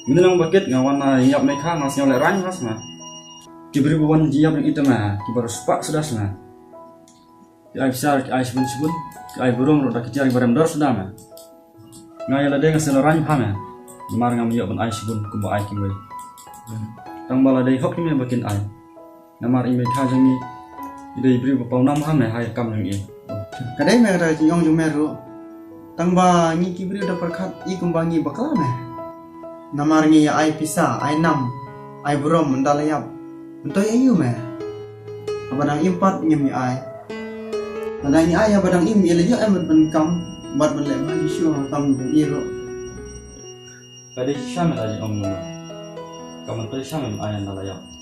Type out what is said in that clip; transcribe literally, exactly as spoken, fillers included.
Mynta nang bakit nga wan na ïap mei kha nga sngew leh rang ha sma. Ki briew ba wan ïap ïa ita ma ki baru spah suda sma. Ki ai pisa ki ai shibun shibun, ki ai burom ruh da ki tiar ki barem dor suda ma. Nga ïa lade nga sngew leh rang ha ma. Namar ngam ïoh ban ai shibun kumba ai kiwei. Tang ba lade hok ki mei ba kin ai. Namar i mei kha jong ngi i dei briew ba paw nam ha me ha i kam jong i. Ka dei me ka dei jingong jong me ruh. Tang ba ngi ki briew da pyrkhat i kumba ngi bakla me. Namar ngi ïa ai pisa, ai nam, ai burom ynda la ïap. Mynta ïa ïu me. Haba dang im pat ngim ïa ai. Haba dang ïa ai haba dang im ïa la ïoh em ban kam bad ban leh ma Jisu ha kam jong i ruh. Ka dei shisha me la jingong jong me. Ka mynta shisha me ai ynda la ïap.